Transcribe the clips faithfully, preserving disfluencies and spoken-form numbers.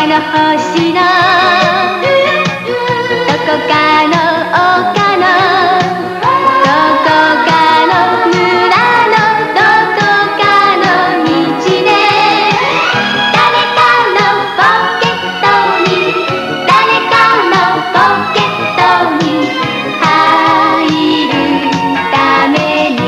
あの星のどこかの丘のどこかの村のどこかの道で誰かのポケットに誰かのポケットに入るために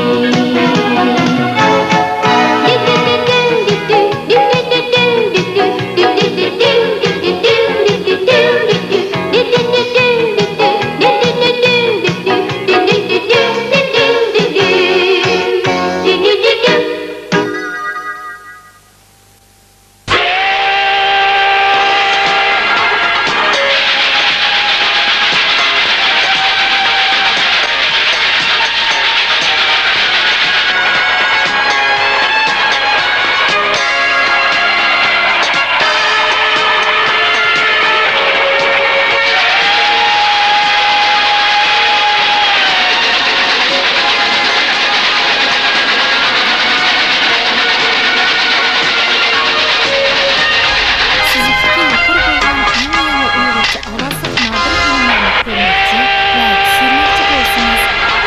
سۈزۈكلۈكى يۇقىرى بولغان ئەڭ يېڭى ئۇيغۇرچە ئاۋازلىق نادىر فىلىملارنى كۆرمەكچى ۋە چۈشۈرمەكچى بولسىڭىز،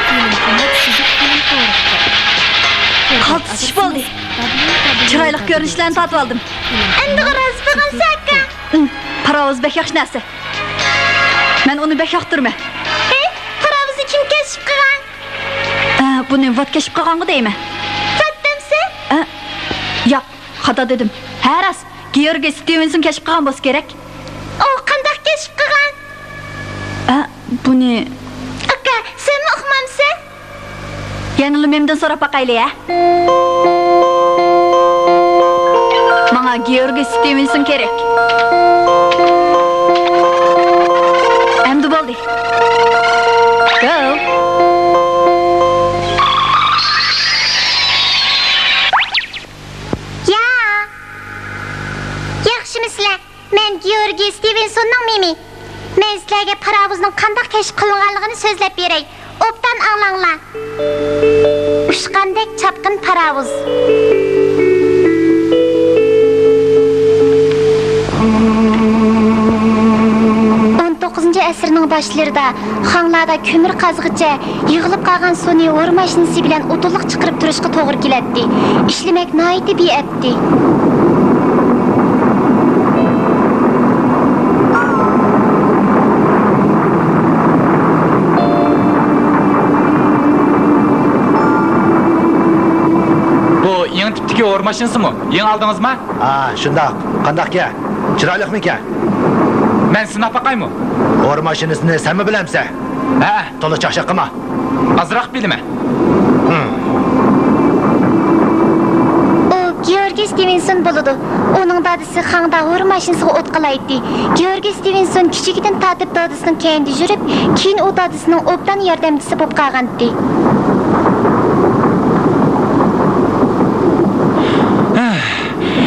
فىلىم قانات سۈزۈك فىلىم تورىغا كىرىڭ. قالتىس ئىش بولدى. چىرايلىق كۆرۈنۈشلەرنى تارتىۋالدىم. ئەمدىغۇ رازى بولغانسەن، ئاكا؟ ئىم، پاراۋۇز بەك ياخشى نەرسە. مەن ئۇنى بەك ياقتۇرىمەن. ھە، پاراۋۇزنى كىم كەشىپ قىلغان؟ ئە، بۇنى ۋات كەشىپ قىلغانغۇ دەيمەن. ۋات دەمسە؟ ئە، ياق، خاتا دېدىم. ھە، راست، گېئورگېي ستىۋېنسون كەشىپ قىلغان بولسا كېرەك. ئۇ قانداق كەشىپ قىلغان؟ ئە، بۇنى. ئاكا، سەنمۇ ئۇقمامسەن؟ يەنىلا مېمدىن سوراپ باقايلى، ھە؟ ماڭا گېئورگېي ستىۋېنسون كېرەك. ئەمدى بولدى. گو! يا! ياخشىمۇسىلەر؟ مەن گېئورگېي ستىۋېنسوننىڭ مېمى. مەن سىلەرگە پاراۋۇزنىڭ قانداق كەشىپ قىلىنغانلىقىنى سۆزلەپ بېرەي. ئوبدان ئاڭلاڭلار. ئۇچقاندەك چاپقىن پاراۋۇز. ئون توققۇزىنچى ئەسىرنىڭ باشلىرىدا خاڭلاردا كۆمۈر قازغىچە يىغىلىپ قالغان سۇنى ھور ماشىنىسى بىلەن ئۇدۇللۇق چىقىرىپ تۇرۇشقا توغرا كېلەتتى. ئىشلىمەك ناھايىتى بىئەپتى. بۇ يېڭى تىپتىكى ھور ماشىنىسىمۇ؟ يېڭى ئالدىڭىزما؟ ھا، شۇنداق. قانداقكەن؟ چىرايلىقمىكەن؟ مەن سىناپ باقايمۇ؟ ھور ماشىنىسىنى سەنمۇ بىلەمسەن؟ ھە. تولا چاقچاق قىلما. ئازراق بىلىمەن. ئۇ گېئورگېي ستىۋېنسون بولىدۇ. ئۇنىڭ دادىسى خاڭدا ھور ماشىنىسىغا ئوت قالايتتى. گېئورگېي ستىۋېنسون كىچىكىدىن تارتىپ دادىسىنىڭ كەينىدە يۈرۈپ، كېيىن ئۇ دادىسىنىڭ ئوبدان ياردەمچىسى بولۇپ قالغانتى.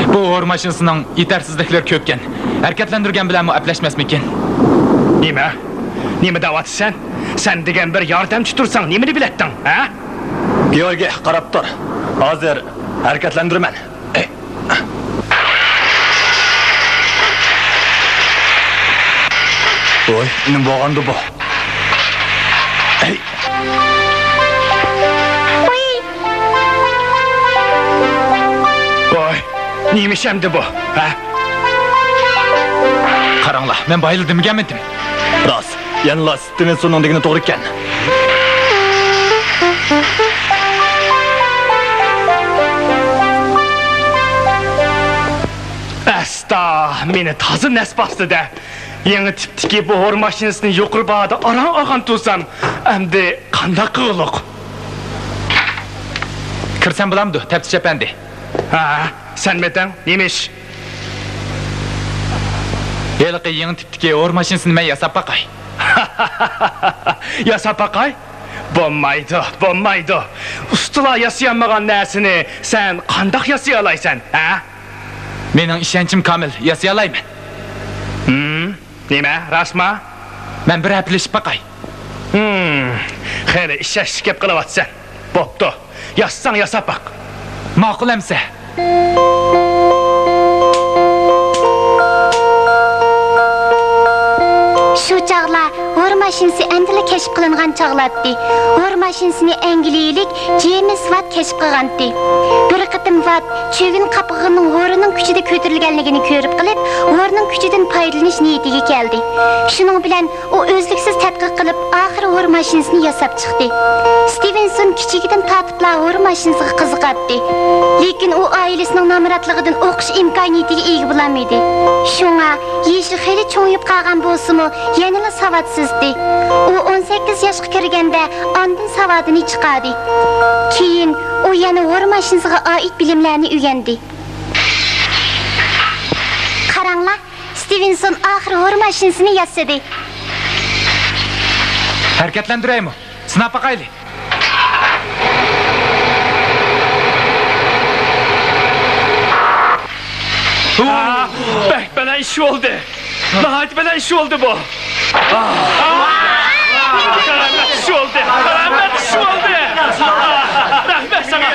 بۇ ھور ماشىنىسىنىڭ يېتەرسىزلىكلىرى كۆپكەن. ھەرىكەتلەندۈرگەن بىلەنمۇ ئەپلەشمەسمىكىن؟ نېمە؟ نېمە دەۋاتىسەن؟ سەن دېگەن بىر ياردەمچى تۇرساڭ نېمىنى بىلەتتىڭ، ھە؟ گېئورگېي، قاراپ تۇر. ھازىر ھەرىكەتلەندۈرىمەن. ۋوي، نېمە بولغاندۇ بۇ؟ ۋوي، نېمە ئىش ئەمدى بۇ، ھە؟ قاراڭلار، مەن بايىلا دېمىگەنمىدىم؟ راست، يەنىلا ستىۋېنسوننىڭ دېگىنى توغرا ئىكەن. ئەستا، مېنى تازا نەس باستى-دە. يېڭى تىپتىكى بۇ ھور ماشىنىسىنى يۇقىرى باھادا ئاران ئالغان تۇرسام، ئەمدى قانداق قىلغۇلۇق؟ كىرسەم بولامدۇ، تەپتىش ئەپەندى؟ ھە، سەنمىدىڭ؟ نېمە ئىش؟ ھېلىقى يېڭى تىپتىكى ھور ماشىنىسىنى مەن ياساپ باقاي. ياساپ باقاي؟ بولمايدۇ، بولمايدۇ. ئۇستىلار ياسىيالمىغان نەرسىنى سەن قانداق ياسىيالايسەن، ھە؟ مېنىڭ ئىشەنچىم كامىل، ياسىيالايمەن. ھىم، نېمە، راستما؟ مەن بىر ھەپىلىشىپ باقاي. ھىم، خېلى ئىشەنچلىك گەپ قىلىۋاتىسەن. بوپتۇ، ياسىساڭ ياساپ باق. ماقۇل ئەمسە. ھور ماشىنىسى ئەمدىلا كەشىپ قىلىنغان چاغلاتتى. ھور ماشىنىسىنى ئەنگلىيىلىك جېيمس ۋات كەشىپ قىلغانتى. بىر قېتىم ۋات چۆگۈن قاپىقىنىڭ ھورىنىڭ كۈچىدە كۆتۈرۈلگەنلىكىنى كۆرۈپ قېلىپ، ھورنىڭ كۈچىدىن پايدىلىنىش نىيىتىگە كەلدى. شۇنىڭ بىلەن ئۇ ئۈزلۈكسىز تەتقىق قىلىپ، ئاخىرى ھور ماشىنىسىنى ياساپ چىقتى. ستىۋېنسون كىچىكىدىن تارتىپلا ھور ماشىنىسىغا قىزىقاتتى. لېكىن ئۇ ئائىلىسىنىڭ نامراتلىقىدىن ئوقۇش ئىمكانىيىتىگە ئىگە بولالمىدى. شۇڭا يېشى خېلى چوڭىيىپ قالغان بولسىمۇ، يەنىلا ساۋاتسىزدى. ئۇ ئون سەككىز ياشقا كىرگەندە ئاندىن ساۋادىنى چىقاردى. كېيىن ئۇ يەنە ھور ماشىنىسىغا ئائىت بىلىملەرنى ئۆگەندى. قاراڭلار، ستىۋېنسون ئاخىرى ھور ماشىنىسىنى ياسىدى. ھەرىكەتلەندۈرەيمۇ؟ سىناپ باقايلى. ئاھ، بەك بەلەن ئىش بولدى. ناھايىتى بەلەن ئىش بولدى بۇ. ئاھ، قارامەت ئىش بولدى. قارامەت ئىش بولدى. ئاھ، رەھمەت ساڭا.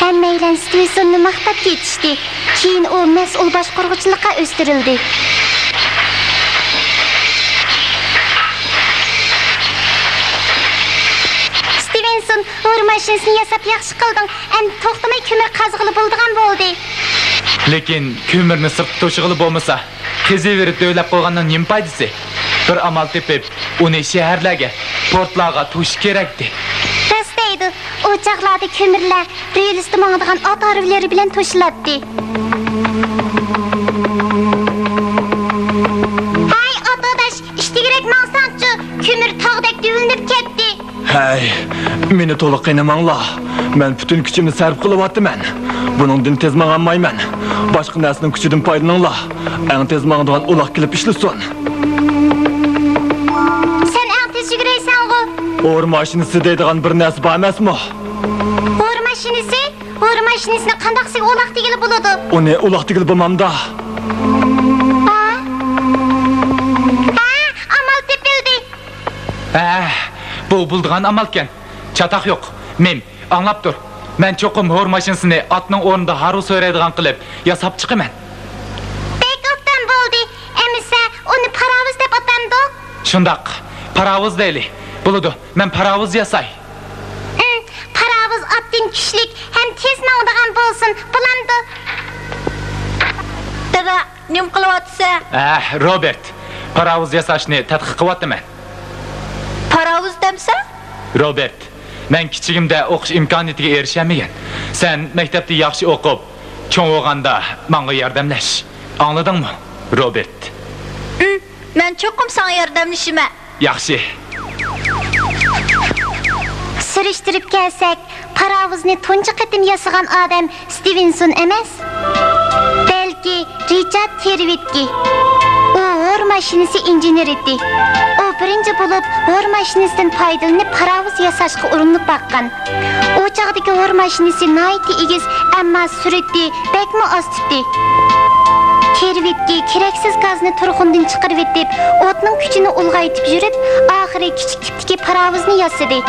ھەممەيلەن ستىۋېنسوننى ماختاپ كېتىشتى. كېيىن ئۇ مەسئۇل باشقۇرغۇچىلىققا ئۆستۈرۈلدى. ستىۋېنسون، ھور ماشىنىسىنى ياساپ ياخشى قىلدىڭ. ئەمدى توختىماي كۆمۈر قازغىلى بولىدىغان بولدى. لېكىن كۆمۈرنى سىرتتا توشۇغىلى بولمىسا، قېزىۋېرىپ دۆۋىلەپ قويغاننىڭ نېمە پايدىسى؟ بىر ئامال تېپىپ، ئۇنى شەھەرلەرگە، پورتلارغا توشۇش كېرەكتى. راست دەيدۇ، ئۇ چاغلاردا كۆمۈرلەر رېلىستا ماڭىدىغان ئات ھارۋىلىرى بىلەن توشۇلاتتى. ھەي، ئات ئاداش، ئىشتىگىرەك ماڭساڭچۇ، كۆمۈر تاغدەك دۆۋىلىنىپ كەتتى. ھەي، مېنى تولا قىينىماڭلار. مەن پۈتۈن كۈچۈمنى سەرپ قىلىۋاتىمەن. بۇنىڭدىن تېز ماڭالمايمەن. باشقا نەرسىنىڭ كۈچىدىن پايدىلىنىڭلار. ئەڭ تېز ماڭىدىغان ئۇلاغ كېلىپ ئىشلىسۇن. سەن ئەڭ تېز يۈگۈرەيسەنغۇ؟ ھور ماشىنىسى دەيدىغان بىر نەرسە بار ئەمەسمۇ؟ ھور ماشىنىسى؟ ھور ماشىنىسىنى قانداق سىگە ئۇلاغ دېگىلى بولىدۇ؟ ئۇنى ئۇلاغ دېگىلى بولمامدا؟ ھە؟ ھە، ئامال تېپىلدى. ھە، بۇ بولىدىغان ئامالكەن. چاتاق يوق. مىم، ئاڭلاپ تۇر. مەن چوقۇم ھور ماشىنىسىنى ئاتنىڭ ئورنىدا ھارۋا سۆرەيدىغان قىلىپ ياساپ چىقىمەن. بەك ئوبدان بولدى. ئەمىسە، ئۇنى پاراۋۇز دەپ ئاتامدۇ؟ شۇنداق. پاراۋۇز دەيلى. بولىدۇ. مەن پاراۋۇز ياساي. ئىم، پاراۋۇز ئاتتىن كۈچلۈك ھەم تېز ماڭىدىغان بولسۇن، بولامدۇ؟ دادا، نېمە قىلىۋاتىسەن؟ ئەھ، روبېرت، پاراۋۇز ياساشنى تەتقىق قىلىۋاتىمەن. پاراۋۇز دەمسەن؟ روبېرت، مەن كىچىكىمدە ئوقۇش ئىمكانىيىتىگە ئېرىشەلمىگەن. سەن مەكتەپتە ياخشى ئوقۇپ، چوڭ بولغاندا ماڭا ياردەملەش. ئاڭلىدىڭمۇ، روبېرت؟ ئىم، مەن چوقۇم ساڭا ياردەملىشىمەن. ياخشى. سۈرۈشتۈرۈپ كەلسەك، پاراۋۇزنى تۇنجى قېتىم ياسىغان ئادەم ستىۋېنسون ئەمەس، بەلكى رىچارد تېرۋىتكى. ئۇ ھور ماشىنىسى ئىنژېنېرى ئىدى. ئۇ بىرىنچى بولۇپ ھور ماشىنىسىدىن پايدىلىنىپ پاراۋۇز ياساشقا ئۇرۇنۇپ باققان. ئۇ چاغدىكى ھور ماشىنىسى ناھايىتى ئېگىز، ئەمما سۈرئىتى بەكمۇ ئاز تۇتتى. تېرۋىتكى كېرەكسىز گازنى تۇرخۇندىن چىقىرىۋېتىپ، ئوتنىڭ كۈچىنى ئۇلغايتىپ يۈرۈپ، ئاخىرى كىچىك تىپتىكى پاراۋۇزنى ياسىدى.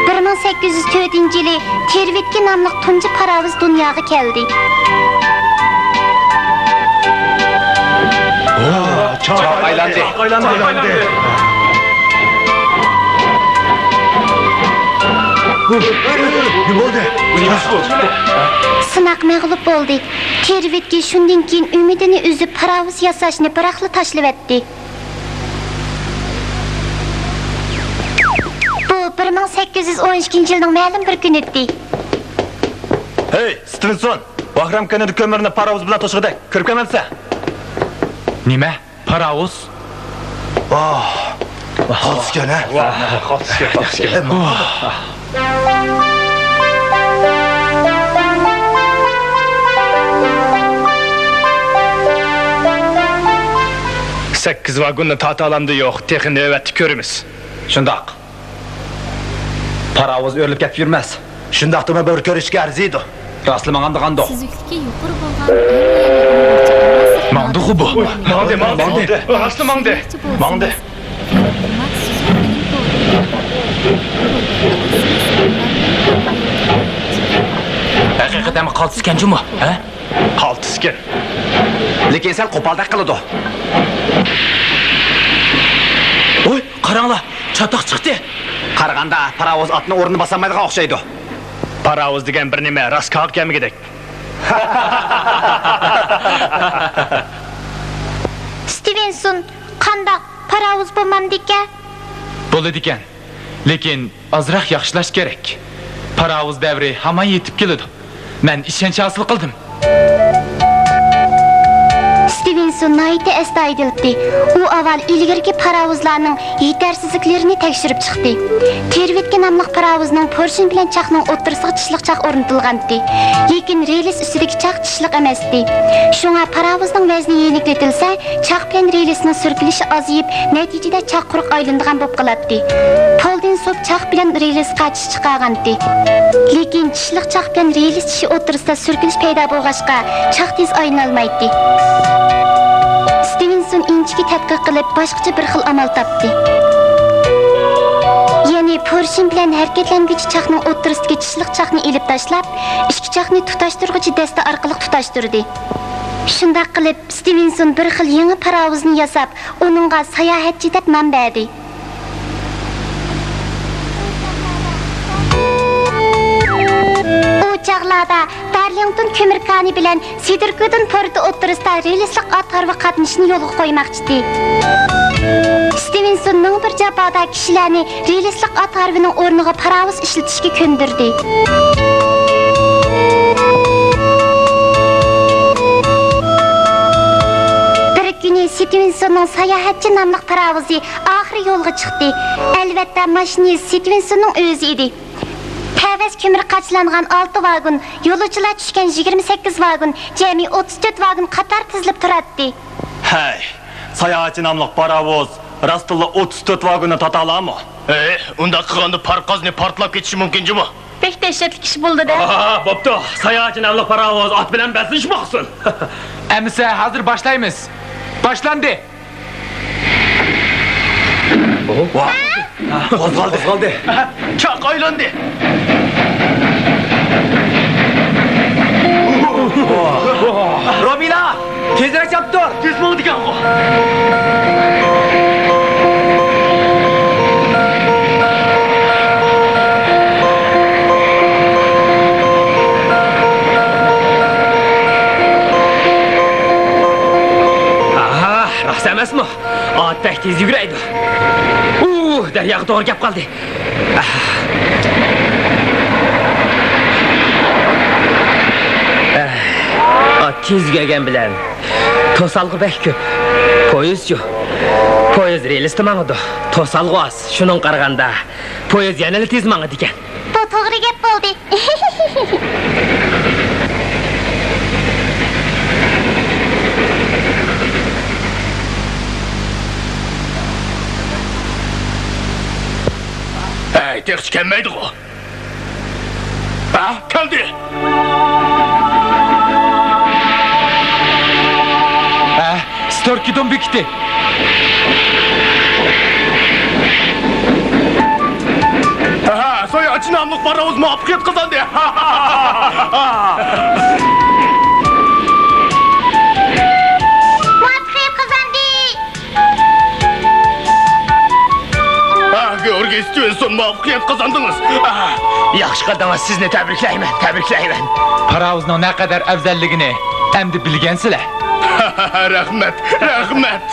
بىر مىڭ سەككىز يۈز تۆتىنچى يىلى تېرۋىتكى ناملىق تۇنجى پاراۋۇز دۇنياغا كەلدى. چاق ئايلاندى. چاق ئايلاندى. نېمە بولدى؟ سىناق مەغلۇپ بولدى. تېرۋىتكى شۇندىن كېيىن ئۈمىدىنى ئۈزۈپ، پاراۋۇز ياساشنى بىراقلا تاشلىۋەتتى. بۇ بىر مىڭ سەككىز يۈز ئون ئىككىنچى يىلنىڭ مەلۇم بىر كۈنى ئىدى. ھەي، ستىۋېنسون! ۋاھرام كەنىدە كۆمۈرنى پاراۋۇز بىلەن توشۇغۇدەك. كۆرۈپ كەلمەمسەن؟ نېمە؟ پاراۋۇز؟ ۋاھ! قالتىسكەن، ھە؟ قالتىسكەن، قالتىسكەن. سەككىز ۋاگوننى تارتالامدۇ يوق، تېخى نۆۋەتتە كۆرىمىز. شۇنداق. پاراۋۇز ئۆرۈلۈپ كەتكە يۈرمەس. شۇنداقتىمۇ بىر كۆرۈشكە ئەرزىيدۇ. راستلا ماڭامدىغاندۇق؟ سۈزۈكلۈكى يۇقىرى بولغان ئەڭ يېڭى ئۇيغۇرچە ئەلۋەسلىك ماڭدىغۇ بۇ. ماڭدى، ماڭدى، ماڭدى. راستلا ماڭدى. ماڭدى. ھەقىقەتەنمۇ قالتىسكەن جۇمۇ، ھە؟ قالتىسكەن. لېكىن سەل قوپالدەك قىلىدۇ. قاراڭلار، چاتاق چىقتى. قارىغاندا پاراۋۇز ئاتنىڭ ئورنىنى باسالمايدىغان ئوخشايدۇ. پاراۋۇز دېگەن بىر نېمە، راست كاغا كەلمىگۈدەك. ستىۋېنسون، قانداق، پاراۋۇز بولمامدىكەن؟ بولىدىكەن، لېكىن ئازراق ياخشىلاش كېرەك. پاراۋۇز دەۋرى ھامان يېتىپ كېلىدۇ. مەن ئىشەنچ ھاسىل قىلدىم. ستىۋېنسون ناھايىتى ئەستايىدىلتى. ئۇ ئاۋۋال ئىلگىرىكى پاراۋۇزلارنىڭ يېتەرسىزلىكلىرىنى تەكشۈرۈپ چىقتى. تېرۋېتكە ناملىق پاراۋۇزنىڭ پورشىن بىلەن چاقنىڭ ئوتتۇرىسىغا چىشلىق چاق ئورنىتىلغانتى. لېكىن رېلىس ئۈستىدىكى چاق چىشلىق ئەمەستى. شۇڭا پاراۋۇزنىڭ ۋەزنى يېنىكلىتىلسە، چاق بىلەن رېلىسنىڭ سۈركىلىشى ئازىيىپ، نەتىجىدە چاق قۇرۇق ئايلىنىدىغان بولۇپ قالاتتى. پولدىن سوپ چاق بىلەن رېلىسقا چىش چىقارغانتى. لېكىن چىشلىق چاق بىلەن رېلىس چىشى ئوتتۇرىسىدا سۈركىلىش پەيدا بولغاچقا، چاق تېز ئايلىنالمايتتى. ستىۋېنسون ئىنچىكە تەتقىق قىلىپ، باشقىچە بىر خىل ئامال تاپتى. يەنى پورشىن بىلەن ھەرىكەتلەنگۈچى چاقنىڭ ئوتتۇرىسىدىكى چىشلىق چاقنى ئېلىپ تاشلاپ، ئىككى چاقنى تۇتاشتۇرغۇچى دەستە ئارقىلىق تۇتاشتۇردى. شۇنداق قىلىپ، ستىۋېنسون بىر خىل يېڭى پاراۋۇزنى ياساپ، ئۇنىڭغا ساياھەتچى دەپ نام بەردى. ئۇ چاغلاردا دارلىڭتون كۆمۈر كانى بىلەن سىدركودون پورتى ئوتتۇرىسىدا رېلىسلىق ئات ھارۋا قاتنىشىنى يولغا قويماقچىدى. ستىۋېنسون مىڭ بىر جاپادا كىشىلەرنى رېلىسلىق ئات ھارۋىنىڭ ئورنىغا پاراۋۇز ئىشلىتىشكە كۆندۈردى. بىر كۈنى ستىۋېنسوننىڭ ساياھەتچى ناملىق پاراۋۇزى ئاخىرى يولغا چىقتى. ئەلۋەتتە، ماشىنىست ستىۋېنسوننىڭ ئۆزى ئىدى. تەۋەس كۆمۈر قاچىلانغان ئالتە ۋاگون، يولۇچىلار چۈشكەن يىگىرمە سەككىز ۋاگون، جەمئىي ئوتتۇز تۆت ۋاگون قاتار تىزىلىپ تۇراتتى. ھەي، ساياھەتچى ناملىق پاراۋۇز راستتىنلا ئوتتۇز تۆت ۋاگوننى تارتالامۇ؟ ھەي، ئۇنداق قىلغاندا پارقازنى پارتلاپ كېتىشى مۇمكىن جۇمۇ. بەك دەھشەتلىك ئىش بولدى-دە. ئاھا، بوپتۇ. ساياھەتچى ناملىق پاراۋۇز ئات بىلەن بەسلىشىپ باقسۇن. ئەمىسە ھازىر باشلايمىز. باشلاندى. ۋاھ! قوزغالدى. قوزغالدى. چاق ئايلاندى. رومىلا! تېزرەك چاپتۇر! تېز بولىدىكەنغۇ! ئاھا، راست ئەمەسمۇ؟ ئات بەك تېز يۈگۈرەيدۇ. ئۇ، دەرياغا توغرا كەپ قالدى. ئات تېز يۈگۈرگەن بىلەن توسالغۇ بەك كۆپ. پويىزچۇ؟ پويىز رېلىستا ماڭىدۇ. توسالغۇ ئاز. شۇنىڭغا قارىغاندا، پويىز يەنىلا تېز ماڭىدىكەن. بۇ توغرا گەپ بولدى. ھەي، تېخىچە كەلمەيدىغۇ؟ ھە، كەلدى. ھە، ستوركىدون بېكىتى. ھە، ساياھەتچى ناملىق پاراۋۇز مۇۋەپپەقىيەت قازاندى. مۇۋەپپەقىيەت قازاندى. ھە، گېئورگىي ستىۋېنسون، مۇۋەپپەقىيەت قازاندىڭىز. ھە. ياخشى قىلدىڭىز، سىزنى تەبرىكلەيمەن، تەبرىكلەيمەن. پاراۋۇزنىڭ نەقەدەر ئەۋزەللىكىنى ئەمدى بىلگەنسىلەر. رەھمەت، رەھمەت.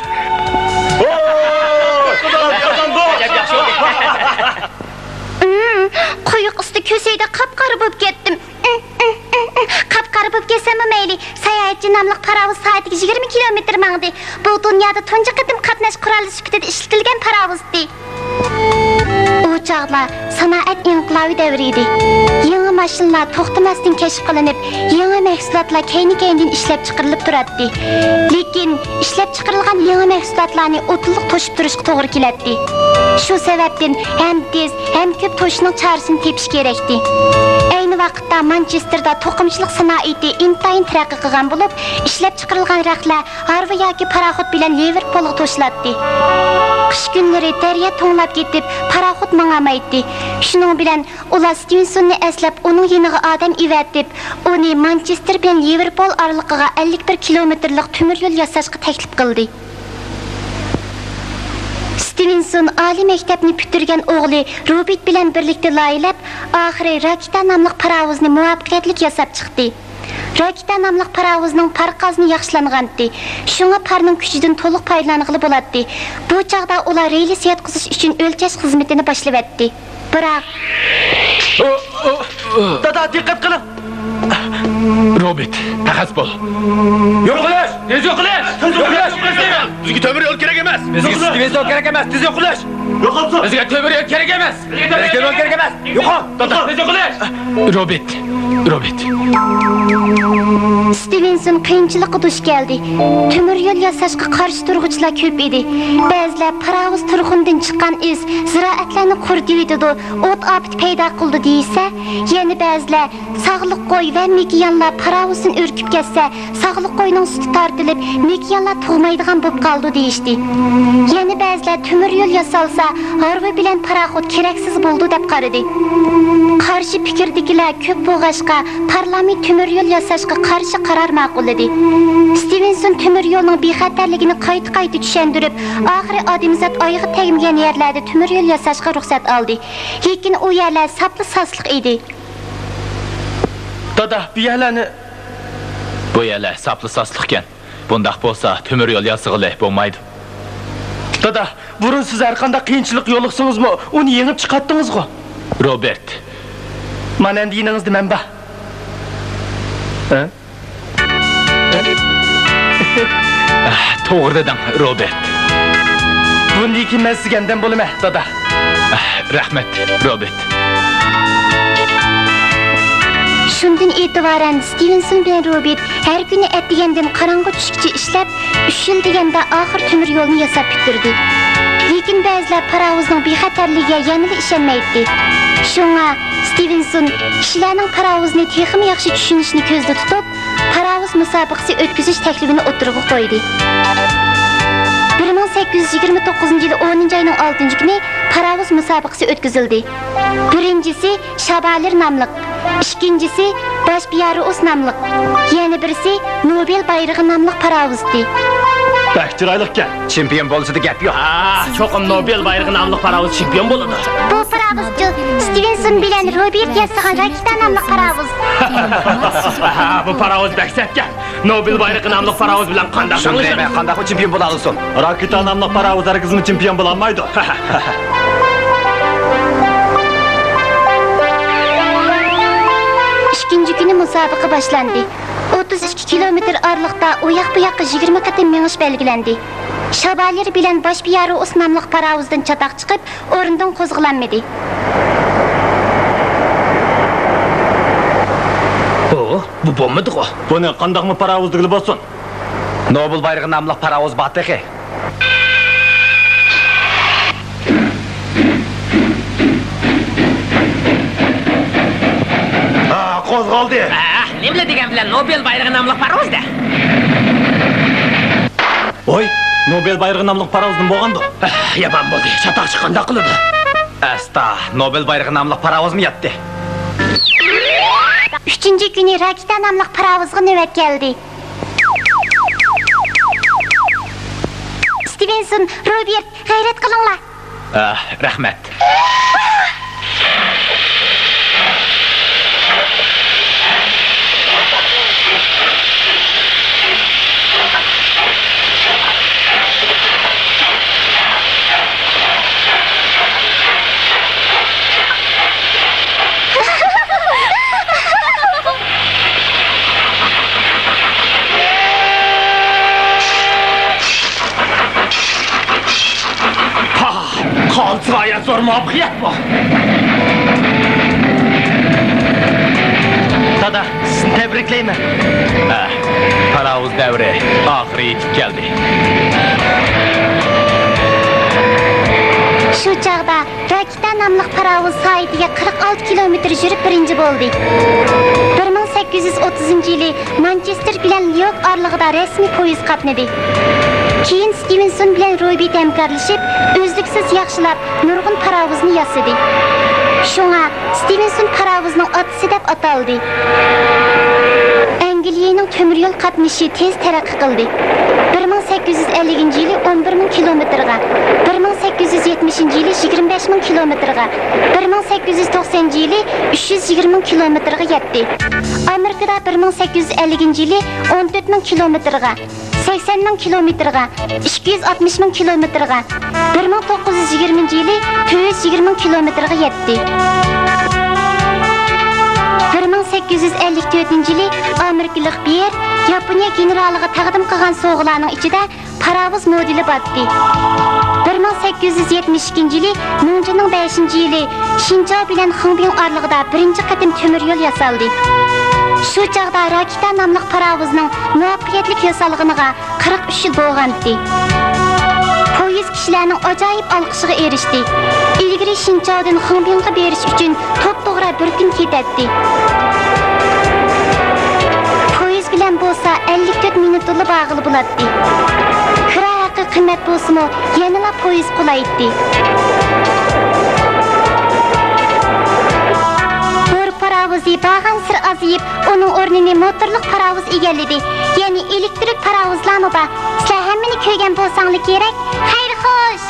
ئىم، قويۇق ئىستا كۆسەيدە قاپقارا بولۇپ كەتتىم. ئىم، ئىم، ئىم، ئىم. قاپقارا بولۇپ كەتسەممۇ مەيلى، ساياھەتچى ناملىق پاراۋۇز سائىتىگە يىگىرمە كىلومېتىر ماڭدى. بۇ دۇنيادا تۇنجى قېتىم قاتناش قورالى سۈپىتىدە ئىشلىتىلگەن پاراۋۇزتى. ئۇ چاغلار سانائەت ئىنقىلابى دەۋرى ئىدى. يېڭى ماشىنىلار توختىماستىن كەشىپ قىلىنىپ، يېڭى مەھسۇلاتلار كەينى-كەينىدىن ئىشلەپ چىقىرىلىپ تۇراتتى. لېكىن ئىشلەپ چىقىرىلغان يېڭى مەھسۇلاتلارنى ئوتتۇلۇق توشۇپ تۇرۇشقا توغرا كېلەتتى. شۇ سەۋەبتىن ھەم تېز، ھەم كۆپ توشۇشنىڭ چارىسىنى تېپىش كېرەكتى. ئەينى ۋاقىتتا مانچېستېردا توقۇمىچىلىق سانائىتى ئىنتايىن تەرەققىي قىلغان بولۇپ، ئىشلەپ چىقىرىلغان رەختلەر ھارۋا ياكى پاراخوت بىلەن لىۋېرپولغا توشۇلاتتى. قىش كۈنلىرى دەريا توڭلاپ كېتىپ، پاراخوت ماڭالمايتتى. شۇنىڭ بىلەن ئۇلار ستىۋېنسوننى ئەسلەپ، ئۇنىڭ يېنىغا ئادەم ئەۋەتىپ، ئۇنى مانچېستېر بىلەن لىۋېرپول ئارىلىقىغا ئەللىك بىر كىلومېتىرلىق تۆمۈر يول ياساشقا تەكلىپ قىلدى. ستىۋېنسون ئالىي مەكتەپنى پۈتتۈرگەن ئوغلى روبېرت بىلەن بىرلىكتە لايىھەلەپ، ئاخىرى راكېتا ناملىق پاراۋۇزنى مۇۋەپپەقىيەتلىك ياساپ چىقتى. راكېتا ناملىق پاراۋۇزنىڭ پار قازىنى ياخشىلانغانتى، شۇڭا پارنىڭ كۈچىدىن تولۇق پايدىلانغىلى بولاتتى. بۇ چاغدا ئۇلار رېلىسنى ياتقۇزۇش ئۈچۈن ئۆلچەش خىزمىتىنى باشلىۋەتتى. بىراق، دادا، دىققەت قىلىڭ! روبېرت، قەقەس بول. يوقىلىش! تېز يوقىلىش! تېز يوقىلىش! بىزگە تۆمۈر يول كېرەك ئەمەس! بىزگە ستىۋېنسون كېرەك ئەمەس! تېز يوقىلىش! يوقالسۇن! بىزگە تۆمۈر يول كېرەك ئەمەس! بىزگە تۆمۈر يول كېرەك ئەمەس! يوقال! دادا، تېز يوقىلىش! روبېرت، روبېرت. ستىۋېنسون قىيىنچىلىققا دۇچ كەلدى. تۆمۈر يول ياساشقا قارشى تۇرغۇچىلار كۆپ ئىدى. بەزىلەر پاراۋۇز تۇرخۇندىن چىققان ئىس زىرائەتلەرنى قۇرۇتۇۋېتىدۇ، ئوت ئاپىتى پەيدا قىلىدۇ دېيىشسە، يەنە بەزىلەر ساغلىق قوي ۋە مېكىيانلار پاراۋۇزدىن ئۈركۈپ كەتسە، ساغلىق قوينىڭ سۈتى تارتىلىپ، مېكىيانلار تۇغمايدىغان بولۇپ قالىدۇ دېيىشتى. يەنە بەزىلەر تۆمۈر يول ياسالسا، ھارۋا بىلەن پاراخوت كېرەكسىز بولىدۇ دەپ قارىدى. قارشى پىكىردىكىلەر كۆپ بولغاچقا، پارلامېنت تۆمۈر يول ياساشقا قارشى قارار ماقۇللىدى. ستىۋېنسون تۆمۈر يولنىڭ بىخەتەرلىكىنى قايتا-قايتا چۈشەندۈرۈپ، ئاخىرى ئادەمزات ئايىغى تەگمىگەن يەرلەردە تۆمۈر يول ياساشقا رۇخسەت ئالدى. لېكىن ئۇ يەرلەر ساپلا ساسلىق ئىدى. دادا، بۇ يەرلەرنى. بۇ يەرلەر ساپلا ساسلىقكەن. بۇنداق بولسا، تۆمۈر يول ياسىغىلى بولمايدۇ. دادا، بۇرۇن سىز ھەرقانداق قىيىنچىلىق يولۇقسىڭىزمۇ، ئۇنى يېڭىپ چىقاتتىڭىزغۇ؟ روبېرت. مانا ئەمدى يېنىڭىزدا مەن بار. ھە؟ توغرا دېدىڭ، روبېرت. بۇندىن كېيىن مەن سىزگە ھەمدەم بولىمەن، دادا. رەھمەت، روبېرت. شۇندىن ئېتىبارەن ستىۋېنسون بىلەن روبېرت ھەر كۈنى ئەتىگەندىن قاراڭغۇ چۈشكىچە ئىشلەپ، ئۈچ يىل دېگەندە ئاخىر تۆمۈر يولنى ياساپ پۈتتۈردى. لېكىن بەزىلەر پاراۋۇزنىڭ بىخەتەرلىكىگە يەنىلا ئىشەنمەيتتى. شۇڭا ستىۋېنسون كىشىلەرنىڭ پاراۋۇزنى تېخىمۇ ياخشى چۈشىنىشىنى كۆزدە تۇتۇپ، پاراۋۇز مۇسابىقىسى ئۆتكۈزۈش تەكلىپىنى ئوتتۇرىغا قويدى. بىر مىڭ سەككىز يۈز يىگىرمە توققۇزىنچى يىلى ئونىنچى ئاينىڭ ئالتىنچى كۈنى پاراۋۇز مۇسابىقىسى ئۆتكۈزۈلدى. بىرىنچىسى شابالېر ناملىق، ئىككىنچىسى باش بىيارۇئۇس ناملىق، يەنە بىرسى نوبېل بايرىقى ناملىق پاراۋۇزتى. بەك چىرايلىقكەن. چېمپىيون بولۇشىدا گەپ يوق. ھا، چوقۇم نوبېل بايرىقى ناملىق پاراۋۇز چېمپىيون بولىدۇ. بۇ پاراۋۇزچۇ ستىۋېنسون بىلەن روبېرت ياسىغان راكېتا ناملىق پاراۋۇز. ھا، بۇ پاراۋۇز بەك سەتكەن. نوبېل بايرىقى ناملىق پاراۋۇز بىلەن قانداق شۇنداق تەڭلىشىمىز؟ دەيمەن، قانداقمۇ چېمپىيون بولالىسۇن؟ راكېتا ناملىق پاراۋۇز ھەرگىزمۇ چېمپىيون بولالمايدۇ. ئىككىنچى كۈنى مۇسابىقە باشلاندى. ئوتتۇز ئىككى كىلومېتىر ئارىلىقتا ئۇ ياق بۇ ياققا يىگىرمە قېتىم مېڭىش بەلگىلەندى. شابالېر بىلەن باش بىيارۇئۇس ناملىق پاراۋۇزدىن چاتاق چىقىپ، ئورنىدىن قوزغىلالمىدى. ئۇ، بۇ بولمىدىغۇ. بۇنى قانداقمۇ پاراۋۇز دېگىلى بولسۇن؟ نوبېل بايرىقى ناملىق پاراۋۇز بار تېخى. ھا، قوزغالدى. ئاھ، نېمىلا دېگەن بىلەن نوبېل بايرىقى ناملىق پاراۋۇز دە. ۋوي، نوبېل بايرىقى ناملىق پاراۋۇز نېمە بولغاندۇ؟ ئاھ، يامان بولدى، چاتاقچى قانداق قىلىدۇ؟ ئەستا، نوبېل بايرىقى ناملىق پاراۋۇزمۇ ياتتى. ئۈچىنچى كۈنى راكېتا ناملىق پاراۋۇزغا نۆۋەت كەلدى. ستىۋېنسون، روبېرت، غەيرەت قىلىڭلار. ئاھ، رەھمەت. ھا، قالتىس غايەت زور مۇۋەپپەقىيەت بۇ. دادا، سىزنى تەبرىكلەيمەن. ھە، پاراۋۇز دەۋرى ئاخىرى يېتىپ كەلدى. شۇ چاغدا راكېتا ناملىق پاراۋۇز سائىتىگە قىرىق ئالتە كىلومېتىر يۈرۈپ بىرىنچى بولدى. بىر مىڭ سەككىز يۈز ئوتتۇزىنچى يىلى مانچېستېر بىلەن ليوك ئارىلىقىدا رەسمىي پويىز قاتنىدى. كېيىن ستىۋېنسون بىلەن روبېرت ھەمكارلىشىپ، ئۈزلۈكسىز ياخشىلاپ، نۇرغۇن پاراۋۇزنى ياسىدى. شۇڭا ستىۋېنسون پاراۋۇزنىڭ ئاتىسى دەپ ئاتالدى. ئەنگلىيەنىڭ تۆمۈر يول قاتنىشى تېز تەرەققىي قىلدى. بىر مىڭ سەككىز يۈز ئەللىكىنچى يىلى ئون بىر مىڭ كىلومېتىرغا، بىر مىڭ سەككىز يۈز يىگىرمە يىلى يىگىرمە بەش مىڭ كىلومېتىرغا، بىر مىڭ سەككىز يۈز توقسەنىنچى يىلى ئۈچ يۈز يىگىرمە مىڭ كىلومېتىرغا يەتتى. ئامېرىكىدا بىر مىڭ سەككىز يۈز ئەللىكىنچى يىلى ئون تۆت مىڭ كىلومېتىرغا، سەكسەن مىڭ كىلومېتىرغا، ئىككى يۈز ئاتمىش مىڭ كىلومېتىرغا، بىر مىڭ توققۇز يۈز يىگىرمىنچى يىلى تۆت يۈز يىگىرمە مىڭ كىلومېتىرغا يەتتى. بىر مىڭ سەككىز يۈز ئەللىك تۆتىنچى يىلى ئامېرىكىلىق بىيېر ياپونىيە گېنېرالىغا تەقدىم قىلغان سوۋغىلارنىڭ ئىچىدە پاراۋۇز مودېلى بار ئىدى. بىر مىڭ سەككىز يۈز يەتمىش ئىككىنچى يىلى نۇڭجىنىڭ بەشىنچى يىلى شىنچاۋ بىلەن خېڭبىڭ ئارىلىقىدا بىرىنچى قېتىم تۆمۈر يول ياسالدى. شۇ چاغدا راكېتا ناملىق پاراۋۇزنىڭ مۇۋەپپەقىيەتلىك ياسالغىنىغا قىرىق ئۈچ يىل بولغانىدى. پويىز كىشىلەرنىڭ ئاجايىپ ئالقىشىغا ئېرىشتى. ئىلگىرى شىنچاۋدىن خېڭبىڭغا بېرىش ئۈچۈن توپتوغرا بىر كۈن كېتەتتى. پويىز بىلەن بولسا ئەللىك تۆت مىنۇتتىلا بارغىلى بولاتتى. كىرا ھەققى قىممەت بولسىمۇ، يەنىلا پويىز قولايتتى. بور پاراۋۇزى بارغانسېرى ئازىيىپ، ئۇنىڭ ئورنىنى موتورلۇق پاراۋۇز ئىگىلىدى. يەنى ئېلېكتىرىك پاراۋۇزلارمۇ بار. سىلەر ھەممىنى كۆرگەن بولساڭلار كېرەك. خەير خوش!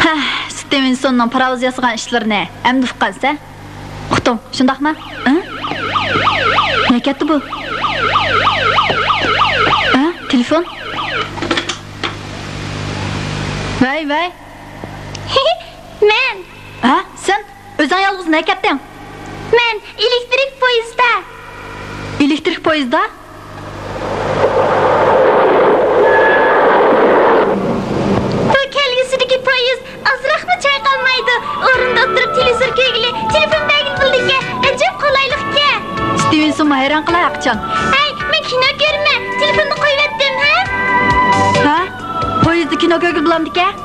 ھە، ستېۋېنسوننىڭ پاراۋۇز ياسىغان ئىشلىرىنى ئەمدى ئۇققانسەن. ئۇقتۇڭ، شۇنداقمۇ؟ ھە؟ نەگە كەتتى بۇ؟ ھە؟ تېلېفون؟ ۋەي، ۋەي. مەن. ھە؟ سەن؟ ئۆزۈڭ يالغۇز نەگە كەتتىڭ؟ مەن ئېلېكتىرىك پويىزدا. ئېلېكتىرىك پويىزدا؟ بۇ كەلگۈسىدىكى پويىز ئازراقمۇ چايقالمايدۇ. ئورنىدا ئولتۇرۇپ تېلېۋىزور كۆرگىلى، تېلېفون بەرگىلى بولىدىكەن. ئەجەب قولايلىقكەن. ستېۋېنسونمۇ ھەيران قالاي ئاقچان. ھەي، مەن كىنو كۆرىمەن. تېلېفوننى قويۇۋەتتىم، ھە؟ ھە؟ پويىزدا كىنو كۆرگىلى بولامدىكەن؟